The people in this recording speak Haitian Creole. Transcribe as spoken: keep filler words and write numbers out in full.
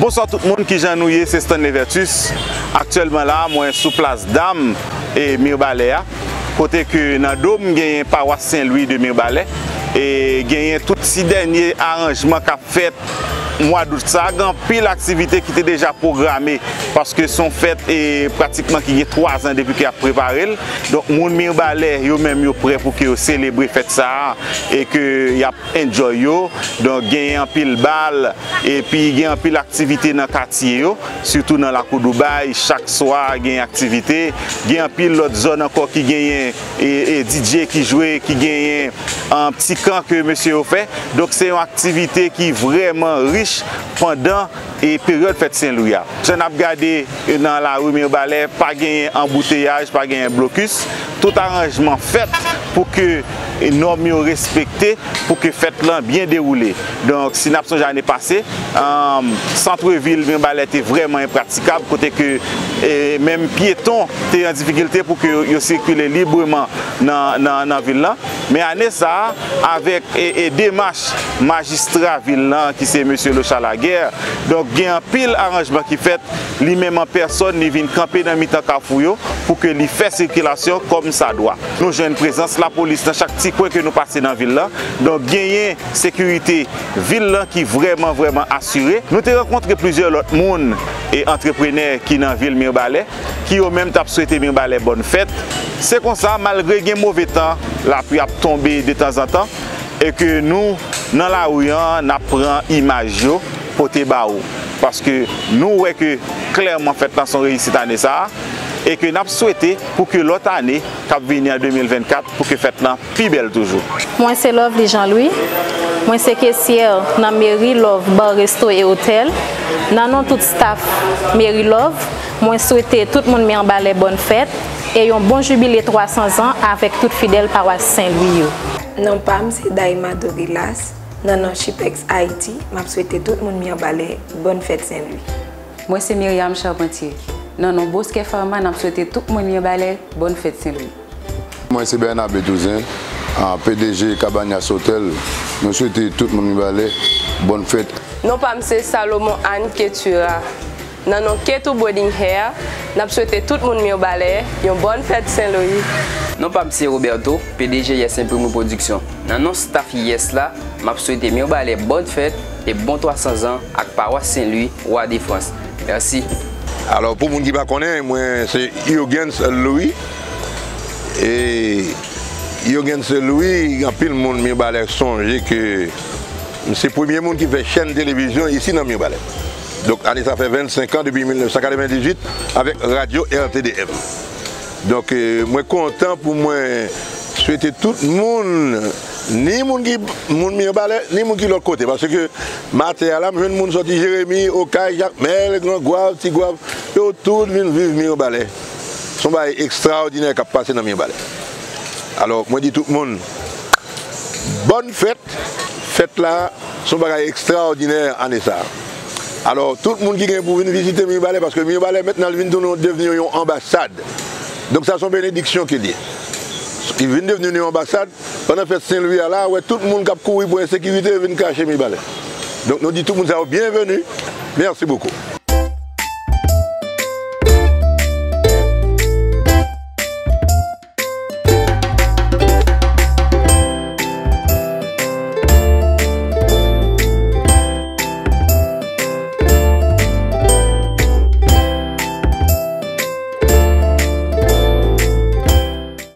Bonswa tout moun, kijan nou ye? Se Stanley Vertus. Aktyèlman la, mwen sou plas dam e Mibalè a, kote ke nan do m genyen pawas Sen Lwi de Mibalè, e genyen tout ti dènye aranjman k ap fèt mwa dout sa. Gen anpil aktivite ki te deja pwograme, paske se yon fèt e pratikman ki gen twa zan depi ke y ap prepare l. Donk, moun Mibalè yo menm yo prè pou ke yo selebre fèt sa a e ke y ap enjoy yo. Donk, genyen anpil bal, epi gen anpil aktivite nan katye yo, sitou nan Lakou Dubai, chak swa gen aktivite. Gen anpil lòt zòn ankò ki genyen e, e D J ki jwe, ki genyen, um, ti kan ke mesye yo fè. Donk, se yon aktivite ki vrèman rich pandan e peryòd fèt Sen Lwi a. Jan n ap gade, e, nan lari Mibalè, pa genyen anbouteyaj, pa genyen blokis. Tout aranjman fèt pou ke, e, nòm yo respekte, pou ke fèt lan byen dewoule. Donk, si n ap sonje ane pase, um, santrevil Mibalè te vrèman enpratikab, kote ke, e, menm pyeton te an difikilte pou ke yo, yo sikile libreman nan, nan, nan vil lan. Men ane sa a, avèk, e, e demach majistra vil lan, ki se mesye Lochard Laguerre, donk, gen anpil aranjman ki fèt. Li menm an pèsòn, li vin kanpe nan mitan kafou yo pou ke li fè sikilasyon kòm sa dwa. Nou jwenn prezans lapolis nan chak ti kwen ke nou pase nan vil lan. Donk, genyen sekirite vil lan ki vrèman, vrèman asire. Nou te rankontre plizyè lòt moun e antreprenè ki nan vil Mibalè, ki yo menm t ap swete Mibalè bòn fèt. Se konsa, malgre gen move tan, lapli ap tonbe detanzantan, e ke nou, nan lari an, n ap pran imaj yo, pote ba ou. Paske nou wè ke klèman fèt lan se yon reyisit ane sa a, e ke n ap swete pou ke lòt ane k ap vini an de mil vennkat, pou ke fèt lan pi bèl toujou. Mwen se Lovely Jean Louis. Mwen se kesyè nan Mary Love Bar Resto e Otèl. Nan non tout staff Mary Love, mwen swete tout moun Mibalè bòn fèt e yon bon jibile twa san zan avèk tout fidèl pawas Sen Lwi yo. Non pa m se Daima Dorilas. Nan non Chipex Haïti, m ap swete tout moun Mibalè bòn fèt Sen Lwi. Mwen se Myriam Charpentier. Nan non Bosquet Pharma, n ap swete tout moun Mibalè bòn fèt Sen Lwi. Mwen se Bernabe Touzin, a, P D G Cabañas Hotel. Nou swete tout moun Mibalè bòn fèt. Non pa m se Salomon Anne Ketura. Nan non Ketou Boarding Hair, n ap swete tout moun Mibalè yon bòn fèt Sen Lwi. Non pa m se Roberto, P D G Yes Imprimerie Production. Nan non staff Yes la, m ap swete Mibalè bòn fèt e bon twa san zan ak pawas Sen Lwi, Wa de Frans. Mèsi. Alò, pou moun ki pa konnen, mwen se Urgens Louis. E Urgens Louis, anpil moun Mibalè sonje ke m se premye moun ki fè chèn televizyon isi nan Mibalè. Donk, ane sa fè vennsenk an depi mil nèf san katrevendizuit avèk radyo R T D M. Donk, e, mwen kontan pou mwen swete tout moun, ni moun ki, moun Mibalè, ni moun ki lòt kote. Paske maten a la, m jwenn moun sòti Jeremi, Okay, Jakmèl, Gran Gwav, Ti Gwav, yo tout vin viv Mibalè. Se yon bagay ekstraòdinè k ap pase nan Mibalè. Alò, mwen di tout moun, bòn fèt. Fèt la, se yon bagay ekstraòdinè ane sa a. Alò, tout moun ki gen pou vin vizite Mibalè, paske Mibalè mentnan li vin tounen devni yon anbasad. Donk, sa se yon benediksyon ke l ye. Li vin devni yon anbasad. Pandan fèt Sen Lwi a la, wè tout moun k ap kouri pou ensekirite vin kache Mibalè. Donk, nou di tout moun sa yo byenveni. Mèsi bokou.